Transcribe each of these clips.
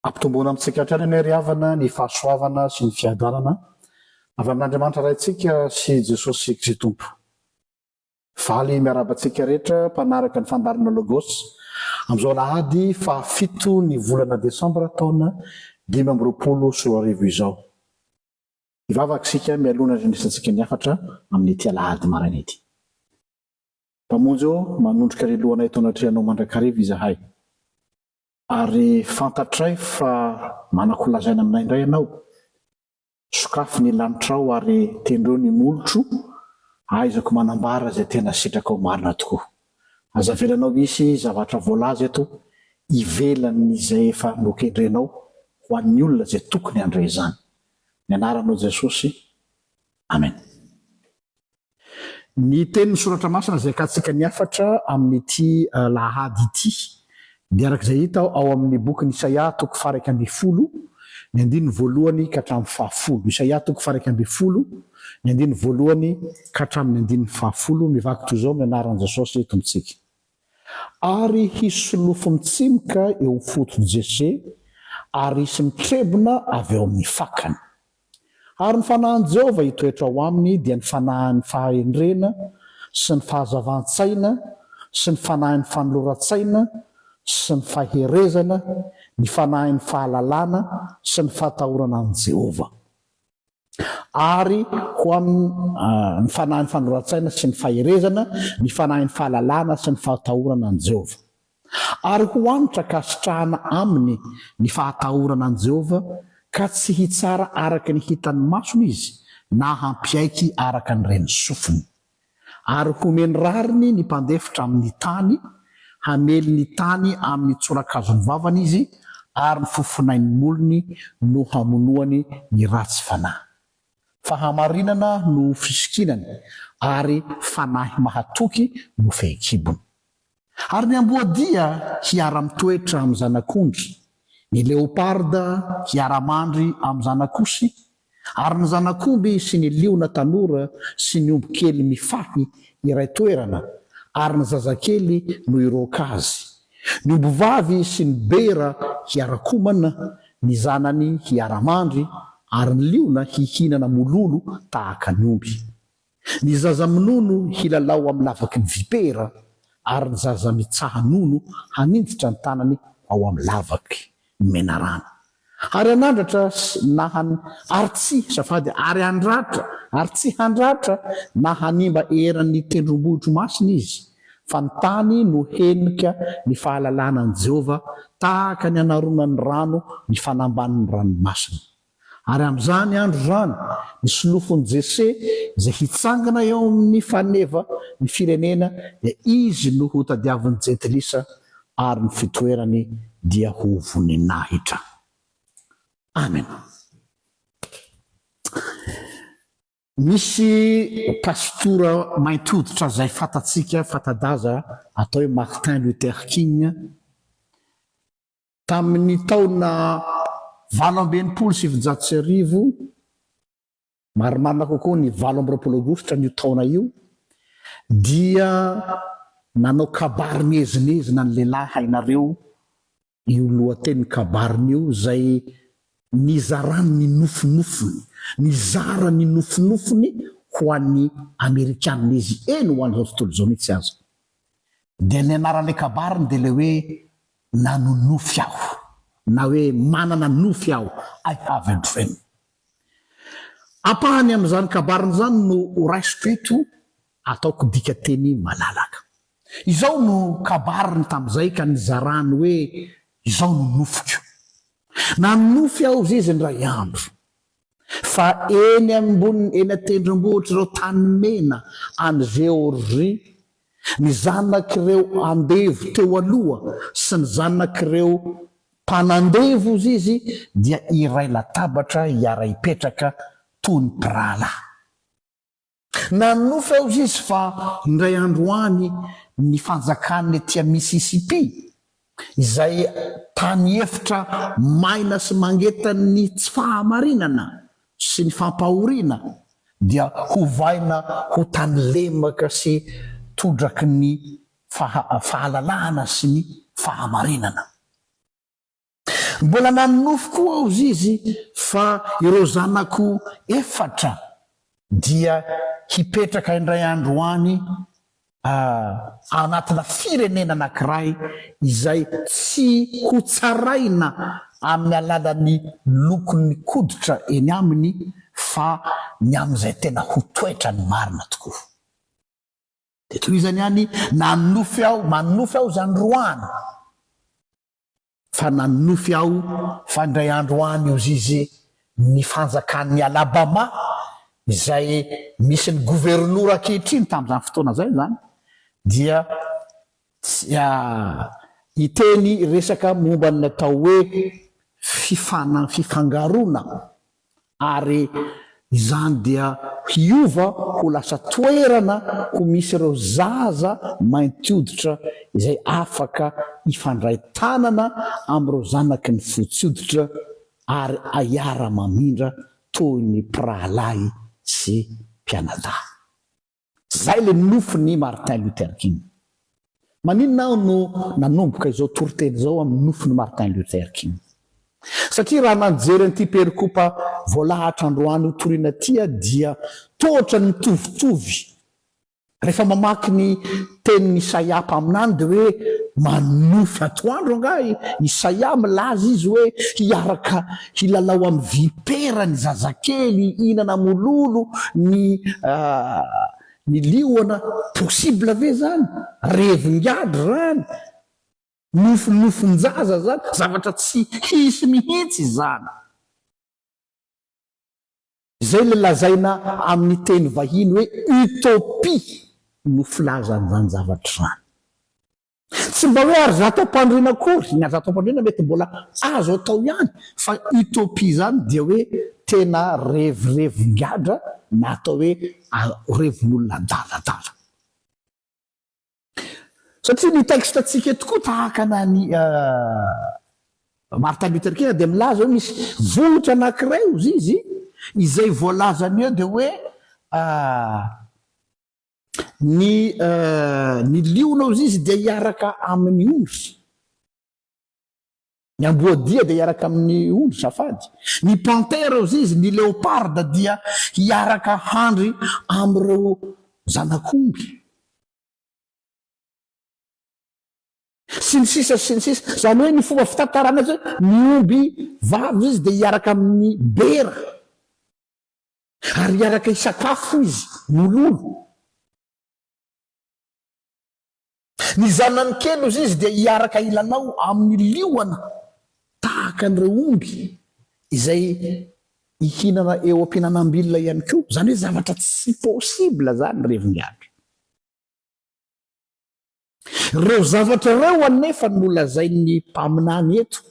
Ampitomboina amintsika hatrany anie ry havana ny fahasoavana sy ny fiadanana avy amin'Andriamanitra Raintsika sy Jesosy Kristy Tompo. Faly miarahaba antsika rehetra mpanaraka ny fandaharana Logos amin'izao alahady fahafito ny volana desambra taona 2025 izao. Hivavaka isika mialoha ny handrenesantsika ny hafatra amin'ity alahady maraina ity. Mpamonjy ô, manondrika ny lohanay eto anatrehanao mandrakariva izahay. Ary fantatray fa manan-kolazaina aminay indray ianao. Sokafy ny lanitrao ary tendreo ny molotro ahaizako manambara izay tena sitrakao marina tokoa. Aza avelanao hisy zavatra voalaza eto ivelan'izay efa nokendrenao ho an'ny olona izay tokony handre izany. Ny anaranao Jesosy. Amen. Ny tenin'ny Soratra Masina izay akatsika ny hafatra amin'ity lahady ity dia araka izay hita ao amin'ny bokin'i Isaia toko faha-11, ny andininy voalohany ka hatramin'ny fahafolo. Isaia toko faha-11, ny andininy voalohany ka hatramin'ny andininy fahafolo, mivaky toy izao amin'ny anaran'i Jesosy Tompontsika. Ary hisy solofo mitsimoka eo amin'ny fototr'i Jese, ary hisy mitrebona avy eo amin'ny fakany. Ary ny Fanahin'i Jehovah hitoetra ao aminy, dia ny fanahin'ny fahendrena sy ny fahazavan-tsaina sy ny fanahin'ny fanoloran-tsaina sy ny faherezana, ny fanahin'ny fahalalana sy ny fahatahorana an'i Jehovah. Ary ho aminy ny fanahin'ny fanoloran-tsaina sy ny faherezana, ny fanahin'ny fahalalana sy ny fahatahorana an'i Jehovah. Ary ho hanitra ankasitrahana aminy ny fahatahorana an'i Jehovah, ka tsy hitsara araka ny hitan'ny masony izy, na hampiaiky araka ny ren'ny sofiny. Ary homeny rariny ny mpandefitra amin'ny tany, hamely ny tany amin'ny tsorakazon'ny vavany izy, ary ny fofonain'ny molony no hamonoany ny ratsy fanahy. Fahamarinana no fisikinany, ary fanahy mahatoky no fehikibony. Ary ny amboadia hiara-mitoetra amin'ny zanak'ondry, ny leoparda hiara-mandry amin'ny zanak'osy, ary ny zanak'omby sy ny liona tanora sy ny omby kely mifahy iray toerana, ary ny zazakely no hiroaka azy. Ny ombivavy sy ny bera hiara-komana, ny zanany hiara-mandry, ary ny liona hihinana mololo tahaka ny omby. Ny zaza minono hilalao amin'ny lavaky ny vipera, ary ny zaza mitsaha-nono haninjitra ny tanany ao amin'ny lavaky ny menarana. Ary hanandratra na han, ary tsy, azafady, ary handratra, ary tsy handratra na hanimba eran'ny tendrombohitro masina izy, fa ny tany no henika ny fahalalana an'i Jehovah, tahaka ny anaronan'ny rano ny fanambanin'ny ranomasina. Ary amin'izany andro izany, ny solofon'i Jese izay hitsangana eo amin'ny faneva ny firenena, dia izy no hotadiavin'ny jentilisa, ary ny fitoerany dia ho voninahitra. Amena. Misy pastora mainty hoditra izay fantatsika, fanta-daza, atao hoe Martin Luther King. Tamin'ny taona 1968, marimarina kokoa ny 28 aogositra an'io taona io, dia nanao kabary miezinezina ny lehilahy, hainareo io lohatenin'ny kabariny io, izay nizarany ny nofinofiny, nizara ny nofinofiny ho an'ny Amerikanina izy, eny ho an'izao tontolo izao mihitsy aza. Dia ny anaran'ilay kabariny dia ilay hoe Nanonofy aho, na hoe manana nofy aho, I have a dream. Ampahany amin'izany kabariny izany no horaisiko eto, ataoko dikateny malalaka. Izao no kabariny tamin'izay ka nizarany hoe izao no nofiko. Nanonofy aho hozy izy indray andro, fa eny ambony, eny an-tendrombohitr'ireo tany mena any Géorgie, ny zanak'ireo andevo teo aloha sy ny zanak'ireo mpanandevo, hozy izy, dia hiray latabatra hiara-hipetraka toy ny mpirahalahy. Nanonofy aho, hozy izy, fa indray andro any ny fanjakan'ny aty Mississippi, izay tany efitra maina sy mangetan'ny tsy fahamarinana sy ny fampahoriana, dia hovaina ho tany lemaka sy todraky ny fahalalahana sy ny fahamarinana. Mbola nanonofy koa aho zizy fa ireo zanako efatra dia hipetraka indray andro any anatina firenena anankiray izay tsy ho tsaraina amin'ny alalan'ny lokon'ny koditra eny aminy fa ny amin'izay tena ho toetrany marina tokoa. Dia tohizany ihany, nanonofy aho, manonofy aho izany roany. Fa nanonofy aho fa indray andro any hozizy ny fanjakan'i Alabama izay misy ny governora ankehitriny tamin'izany fotoana izay izany dia tsy hiteny resaka momba ny atao hoe fifana fifangaroana ary izany dia hiova ho lasa toerana ho misy ireo zaza mainty hoditra izay afaka hifandray tanana amin'ireo zanaky ny fotsy hoditra ary hiara-mamindra toy ny mpirahalahy sy mpianadahy. Zay le nofin'i Martin Luther King. Maninona aho no nanomboka izao toriteny izao amin'ny nofin'i Martin Luther King? Satria raha nanjery an'ity perikopa voalahatra androany ho torina ity aho dia toa ohatran'ny mitovitovy. Rehefa mamaky ny tenin'i Isaia mpaminany dia hoe manonofy atoandro angaha i Isaia milaza izy hoe hiaraka hilalao amin'ny vipera ny zazakely, hihinana mololo ny ny liona, possible ve zany? Revin-gadra zany, nofinofin-jaza zany, zavatra tsy hisy mihitsy izany. Izay ilay lazaina amin'ny teny vahiny hoe utopie no filaza an'izany zavatra izany. Tsy mba hoe ary zato am-pandriana akory, ny zato am-pandriana mety mbola azo atao ihany fa utopie izany dia hoe tena revirevin-gadra na atao hoe revin'olona adaladala. Satria ny texte ntsika eto koa tahaka ny an'i Martin Luther King dia milaza hoe misy vohitra anankiray hozy izy izay voalazany eo dia hoe Ny ny liona hozy izy dia hiaraka amin'ny ondry. Ny amboadia dia hiaraka amin'ny ondry, zafady. Ny panthère hozy izy, ny léopard dia hiaraka handry amin'ireo zanak'omby. Sy ny sisa sy ny sisa. Izany hoe ny fomba fitantarana azy hoe ny omby vavy izy dia hiaraka amin'ny bera. Ary hiaraka hisakafo izy, mololo. Ny zanany kely, hozy izy, dia hiaraka hilalao amin'ny liona tahaka an'ireo omby izay hihinana eo am-pihinanam-bilona ihany koa. Izany hoe zavatra tsy possible izany revin-gadra. Ireo zavatra ireo anefa no lazain'ny mpaminany eto,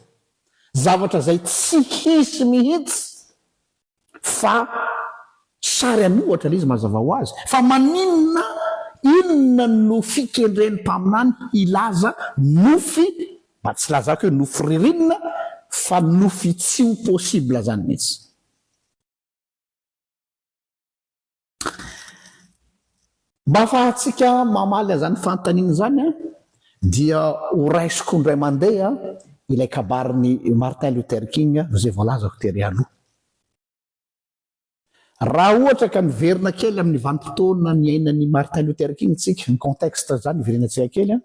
zavatra izay tsy hisy mihitsy fa sary an'ohatra ilay izy mazava ho azy. Fa maninona, inona no fikendren'ny mpaminany hilaza nofy, mba tsy lazako hoe nofy ririnina, fa nofy tsy ho possible izany mihitsy. Mba ahafahantsika mamaly an'izany fanontaniana izany dia ho raisiko indray mandeha ilay kabarin'i Martin Luther King izay voalazako tery aloha. Raha ohatra ka miverina kely amin'ny vanim-potoana niainan'i Martin Luther King isika, ny contexte izany hiverenantsika kely,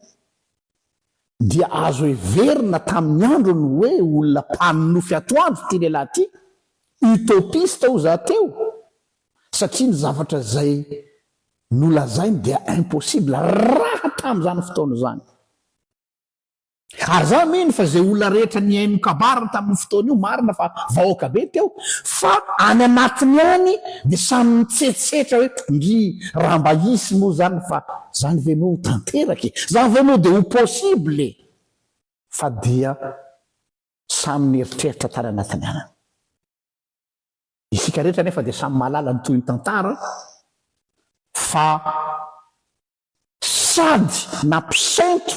dia azo heverina tamin'ny androny hoe olona mpanonofy atoandro ity lehilahy ity, utopiste hoy za teo, satria ny zavatra izay nolazainy dia impossible raha tamin'izany fotoana izany. Ary za mino fa izay olona rehetra nihaino kabariny tamin'io fotoana io, marina fa vahoaka be teo, fa any anatiny any dia samy mitsetsetra hoe ndry raha mba hisy moa izany fa zany ve moa ho tanteraka e? Zany ve moa dia ho possible e? Fa dia samy nieritreritra tany anatiny any. Isika rehetra anefa dia samy mahalala ny tohin'ny tantara fa sady nampisento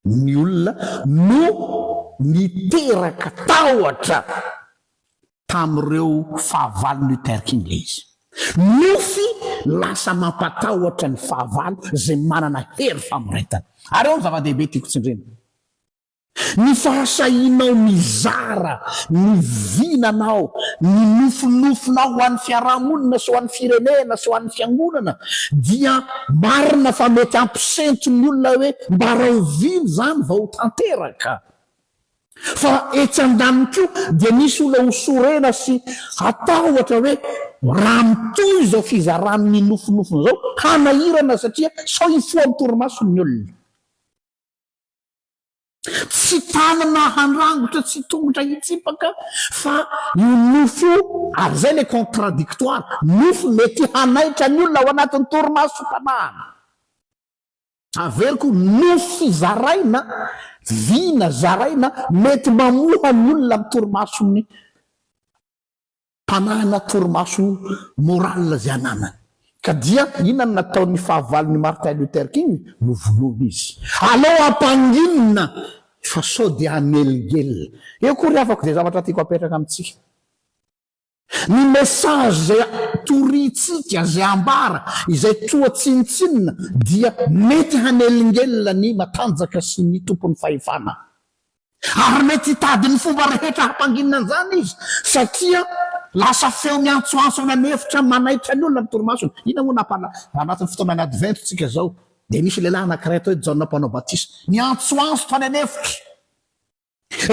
ny olona no niteraka tahotra tamin'ireo fahavalon'i Luther King ilay izy. Nofy lasa mampatahotra ny fahavalo izay manana hery famoretana. Ary eo ny zava-dehibe tiako tsindrina. Ny fahasahianao mizara ny vinanao, ny nofinofinao ho an'ny fiarahamonina sy ho an'ny firenena sy ho an'ny fiangonana dia marina fa mety hampisento ny olona hoe mba rahoviana izany vao ho tanteraka. Fa etsy andaniny koa dia misy olona ho sorena sy hatahotra hoe raha mitohy izao fizarany ny nofinofiny izao hanahirana satria sao hifoha amin'ny torimasony ny olona. Tsy tanana handrangotra, tsy tongotra hitsipaka fa io nofy io, ary izay ilay contradictoire, nofy mety hanaitra ny olona ao anatin'ny torimasom-panahiny. Averiko, nofy zaraina, vina zaraina, mety mamoha ny olona amin'ny torimason'ny. Mpanana torimaso moral izay ananany. Ka dia inona no nataon'ny fahavalon'i Martin Luther King? Novonoiny izy. Aleo ampanginina fa sao dia hanelingelina. Eo koa ry havako dia zavatra tiako apetraka amintsika. Ny message izay torintsika, izay ambara, izay toa tsinontsinona dia mety hanelingelina ny matanjaka sy ny tompon'ny fahefana. Ary mety hitady ny fomba rehetra hampanginina an'izany izy, satria lasa feo miantsoantso any an'efitra manaitra ny olona ny torimasony. Inona moa nampala, anatin'ny fotoanan'ny Advento tsika izao, dia nisy lehilahy anankiray atao hoe Jaona Mpanao Batisa, niantsoantso tany an'efitra.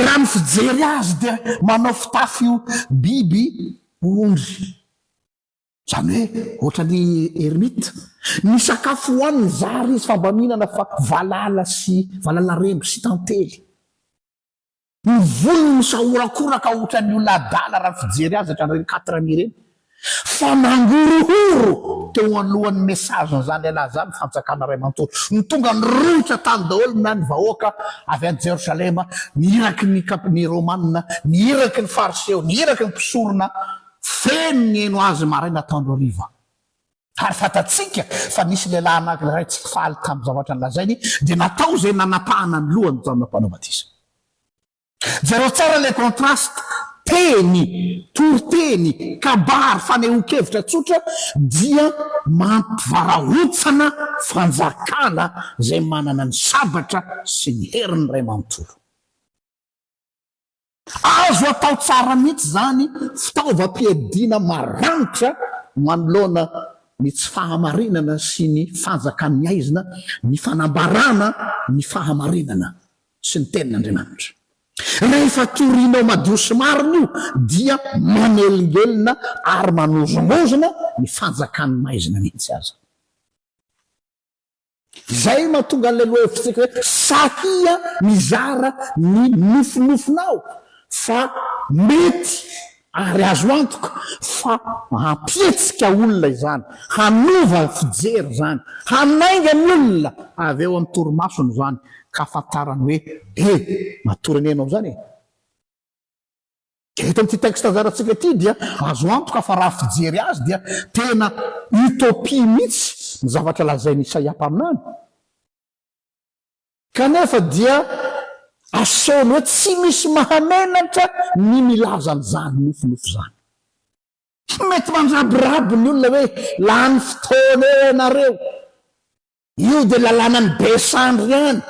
Raha ny fijery azy dia manao fitafy biby ondry. Izany hoe ohatran'ny ermite. Ny sakafo hohaniny zara izy fa mba mihinana fa valala sy valalarembo sy tantely. Ny volony misahorakoraka ohatran'ny olona adala raha ny fijery azy hatramin'ireny quatre mille ireny. Fa nangorohoro teo anoloan'ny message-n'izany lehilahy izany ny fanjakana iray manontolo. Ny tonga nirohotra tany daholo na ny vahoaka avy any Jerosalema, ny iraky ny ny Romana, ny iraky ny Fariseo, ny iraky ny mpisorona, Feno ny heno azy maraina atoandro hariva. Ary fantatsika fa nisy lehilahy anankiray tsy faly tamin'ny zavatra nolazainy, dia natao izay nanapahana ny lohan'i Jaona Mpanao Batisa. Jereo tsara ilay contraste, teny, toriteny, kabary, fanehoan-kevitra tsotra dia mampivarahontsana fanjakana izay manana ny sabatra sy ny heriny iray manontolo. Azo atao tsara mihitsy izany fitaovam-piadiana maranitra manoloana ny tsy fahamarinana sy ny fanjakan'ny haizina ny fanambarana ny fahamarinana sy ny tenin'Andriamanitra. Rehefa torianao madio sy marina io dia manelingelina ary manozongozona ny fanjakan'ny maizina mihitsy aza. Izay no mahatonga an'ilay lohahevitsika hoe sahia mizara ny nofinofinao fa mety ary azo antoka fa hampihetsika olona izany, hanova fijery izany, hanainga ny olona avy eo amin'ny torimasony izany ka hahafantarany hoe eh! matory anie ianao izany e! Eto amin'ity texte anjarantsika ity dia azo antoka fa raha fijery azy dia tena utopie mihitsy ny zavatra lazain'i Isaia mpaminany. Kanefa dia asehony hoe tsy misy mahamenatra ny milaza an'izany nofinofy izany. Mety mandrabiraby ny olona hoe lany fotoana eo ianareo. Io dia lalànan'ny be sandry ihany.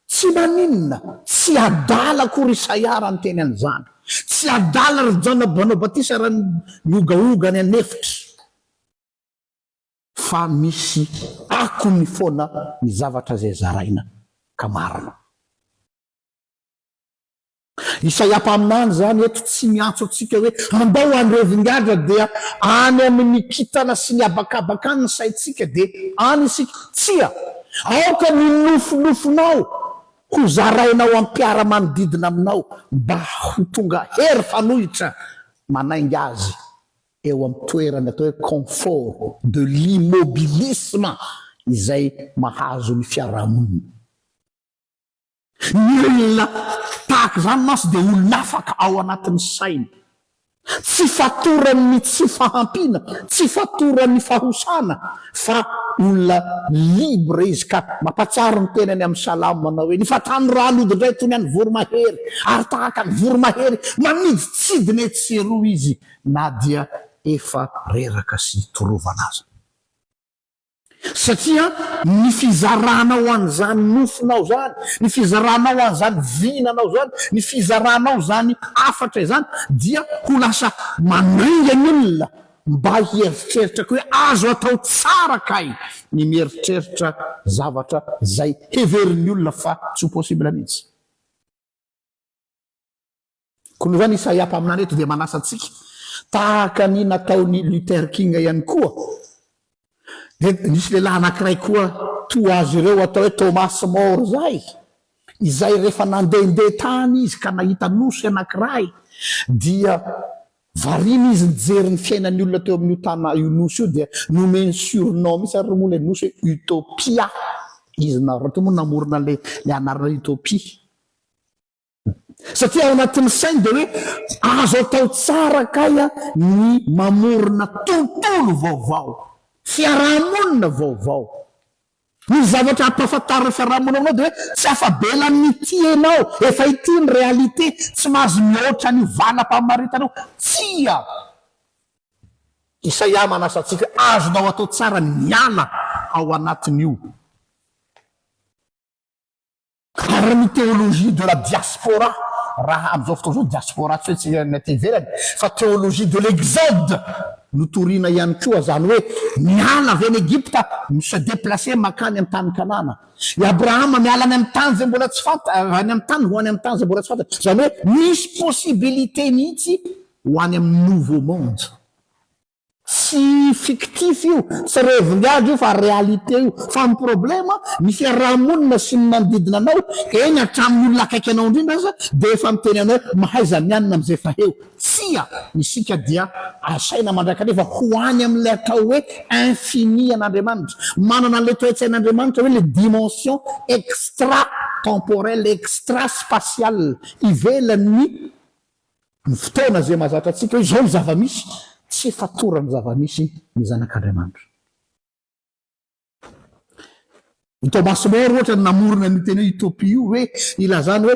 Tsy maninona, tsy adala akory Isaia raha niteny an'izany. Tsy adala ry Jaona Mpanao Batisa raha nihogahoga any an'efitra. Fa misy akony foana ny zavatra izay zaraina ka marina. Isaia mpaminany izany eto tsy miantso antsika hoe andao handrevin-gadra dia any amin'ny kintana sy ny habakabaka any ny saintsika dia any isika. Tsia! Aoka ny nofinofinao ho zarainao amin'ny mpiara-manodidina aminao mba ho tonga hery fanohitra manainga azy eo amin'ny toerana atao hoe confort de l'immobilisme izay mahazo ny fiarahamonina. Ny olona tahaka izany mantsy dia olon'afaka ao anatin'ny sainy. Tsy fatoran'ny tsy fahampiana, tsy fatoran'ny fahosana fa olona libre izy ka mampahatsiaro ny tenany amin'ny salamo manao hoe, ny fahatanorany hody indray toy ny an'ny voromahery ary tahaka ny voromahery manidintsidina etsy sy eroa izy na dia efa reraka sy torovana aza. Satria ny fizaranao an'izany nofinao izany, ny fizaranao an'izany vinanao izany, ny fizaranao izany hafatra izany dia ho lasa manainga ny olona mba hieritreritra koa hoe azo atao tsara kay ny mieritreritra zavatra izay heverin'ny olona fa tsy ho possible mihitsy. Koa noho izany Isaia mpaminany eto dia manasa antsika, tahaka ny nataon'i Luther King ihany koa, dia nisy lehilahy anankiray koa toa azy ireo atao hoe Thomas More izay, izay rehefa nandehandeha tany izy ka nahita nosy anankiray, dia variana izy nijery ny fiainan'ny olona teo amin'io tana io nosy io, dia nomeny surnom mihitsy ary moa ilay nosy hoe Utopia. Izy na, moa namorona ilay anarana Utopia. Satria ao anatin'ny sainy dia hoe azo atao tsara kay ny mamorona tontolo vaovao, fiarahamonina vaovao. Ny zavatra ampahafantarin'ny fiarahamonina aminao dia hoe tsy afa-bela amin'ity ianao, efa ity ny réalité, tsy mahazo mihoatra an'io valam-pamaritana io. Tsia! Isaia manasa antsika hoe azonao atao tsara ny miala ao anatin'io. Ary ny théologie de la diaspora, raha amin'izao fotoana izao diaspora tsy hoe tsy ny aty ivelany, fa théologie de l'exode no torina ihany koa, izany hoe miala avy any Egypta, mi-se déplacer mankany amin'ny tany Kanana. I Abrahama miala any amin'ny tany izay mbola tsy fanta, avy any amin'ny tany ho any amin'ny tany izay mbola tsy fantatra. Izany hoe misy possibilité mihitsy ho any amin'ny nouveau monde. Tsy fictif io, tsy revin-gadra io fa réalité io. Fa ny problème, ny fiaraha-monina sy ny manodidina anao, eny hatramin'ny olona akaiky anao indrindra aza dia efa miteny anao hoe mahaiza mianina amin'izay efa eo. Tsia! Isika dia asaina mandrakariva ho any amin'ilay atao hoe infini an'Andriamanitra. Manana an'ilay toe-tsain'Andriamanitra hoe le dimension extra temporelle, extra spatiale, ivelan'ny Ny fotoana izay mahazatra antsika hoe izao ny zava-misy, tsy fatoran'ny zava-misy ny zanak'Andriamanitra. I Thomas More ohatra no namorona an'io teny hoe utopie io hoe ilazany hoe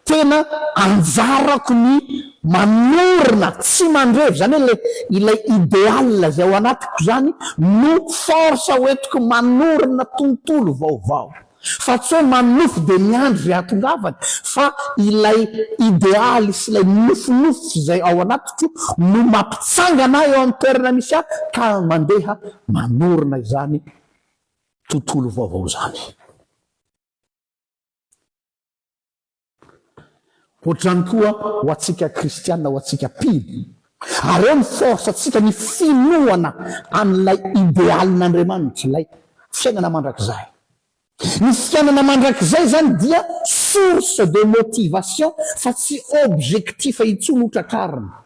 tena anjarako ny manorina, tsy mandrevy, izany hoe ilay ilay idéal izay ao anatiko izany no force hoentiko manorina tontolo vaovao. Fa tsy hoe manonofy dia miandry izay hahatongavany fa ilay idealy sy ilay nofinofy izay ao anatiko no mampitsangana ahy eo amin'ny toerana misy ahy ka mandeha manorina izany tontolo vaovao izany. Ohatr'izany koa ho antsika kristiana, ho antsika mpino. Ary eo ny force antsika, ny finoana an'ilay idealin'Andriamanitra, ilay fiainana mandrakizay. Ny fiainana mandrakizay izany dia source de motivation fa tsy objectif intsony ho tratrarina.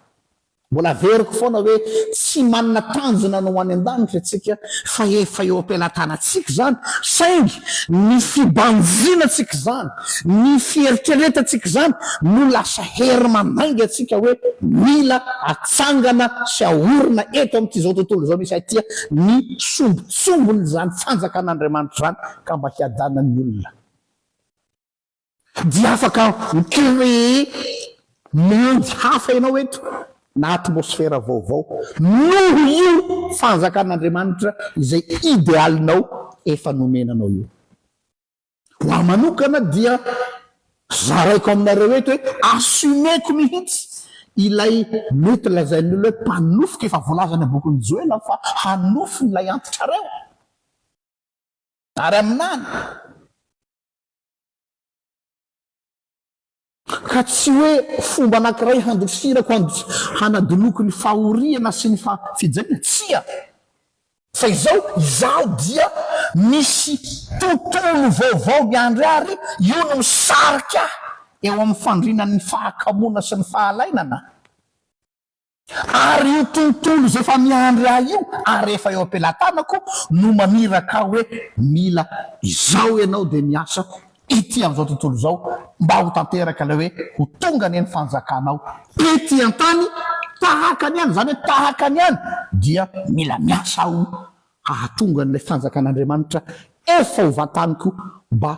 Mbola averiko foana hoe tsy manana tanjona ny ho any an-danitra isika fa efa eo am-pelatanantsika izany saingy ny fibanjinantsika izany, ny fieritreretantsika izany no lasa hery manainga antsika hoe mila atsangana sy aorina eto amin'ity izao tontolo izao misy ahy ity ny sombintsombin'izany fanjakan'Andriamanitra izany ka mba hiadanan'ny olona. Dia afaka mi-créer monde hafa ianao eto na atmosphère vaovao noho io fanjakan'Andriamanitra izay idealinao efa nomena anao io. Ho ahy manokana dia zaraiko aminareo eto hoe assumer-ko mihitsy ilay mety lazain'ny olona hoe mpanofika efa voalaza any am-bokin'i Joela fa hanofy ilay antitrareo ary aminany. Ka tsy hoe fomba anankiray handosirako, hanadinoako ny fahoriana sy ny fijaliana, tsia! Fa izao, izaho dia misy tontolo vaovao miandry ahy ary io no misarika ahy eo amin'ny fandrinan'ny fahakamoana sy ny fahalainana. Ary io tontolo izay efa miandry ahy io ary efa eo am-pelatanako no maniraka ahy hoe mila izao ianao dia miasa ety amin'izao tontolo izao mba ho tanteraka ilay hoe ho tonga anie ny fanjakanao ety an-tany tahaka ny any, izany hoe tahaka ny any dia mila miasa aho hahatonga an'ilay fanjakan'Andriamanitra efa ho vantaniko mba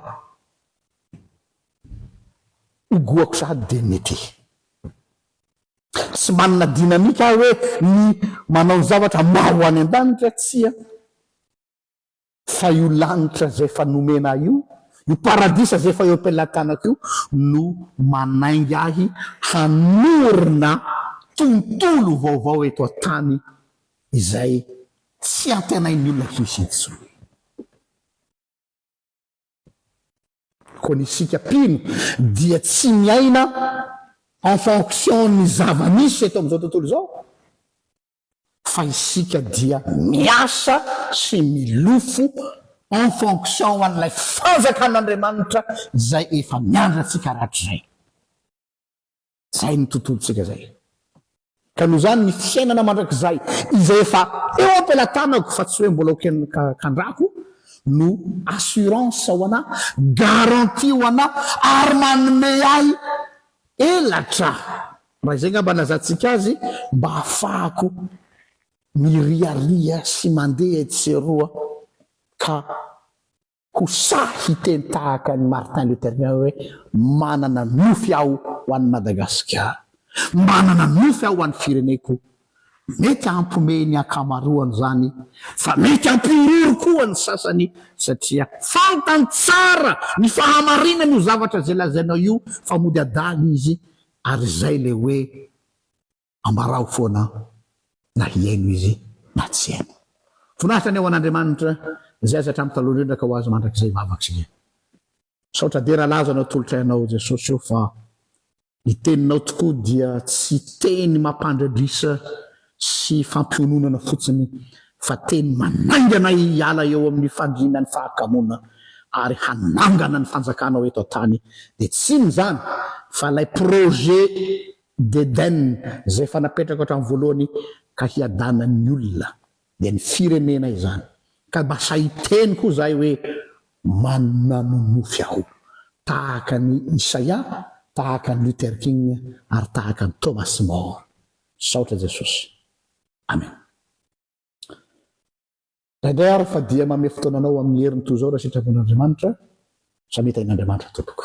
ho goako sahady dia mety. Tsy manana dynamique aho hoe ny manao ny zavatra mba ho any an-danitra, tsia. Fa io lanitra izay efa nomena ahy io, io paradisa izay efa eo am-pelatanako io no manainga ahy hanorina tontolo vaovao eto an-tany izay tsy antenain'ny olona hisy intsony. Koa ny isika mpino dia tsy miaina en fonction ny zava-misy eto amin'izao tontolo izao fa isika dia miasa sy milofo en fonction an'ilay fanjakan'Andriamanitra izay efa miandry antsika rahatrizay. Izay ny tontolontsika izay. Ka noho izany ny fiainana mandrakizay izay efa eo am-pelatanako fa tsy hoe mbola ho kandrako no assurance ho anà, garantie ho anà ary manome ahy elatra, raha izay angamba no ilazantsika azy, mba hahafahako miriaria sy mandeha etsy sy eroa ka Ho sahy hiteny tahaka an'i Martin Luther King hoe, Manana nofy aho ho an'i Madagasikara. Manana nofy aho ho an'ny fireneko. Mety hampiomehy ny ankamaroany izany, fa mety hampihorohoro koa ny sasany, satria fantany tsara ny fahamarinan'io zavatra izay lazainao io, fa mody adala izy, ary izay ilay hoe Ambarao foana na hihaino izy na tsy hihaino. Voninahitra anie ho an'Andriamanitra izay azy hatramin'ny taloha indrindra ka ho azy mandrakizay vavaka isika. Misaotra dera laza no atolotray anao Jesosy o fa ny teninao tokoa dia tsy teny mampandradrisa sy fampiononana fotsiny fa teny manaingana hiala eo amin'ny fandrinan'ny fahakamoana ary hanangana ny fanjakanao eto an-tany dia tsy inona izany fa ilay projet d'Eden izay efa napetraka hatramin'ny voalohany ka hiadanan'ny olona dia ny firenena izany ka mba sahy hiteny koa izahay hoe mananonofy aho tahaka an'i Isaia tahaka an'i Luther King ary tahaka an'i Thomas More. Misaotra Jesosy. Amen. Indraindray ary fa dia manome fotoana anao amin'ny heriny toy izao raha sitrapon'Andriamanitra, samia tahin'Andriamanitra tompoko.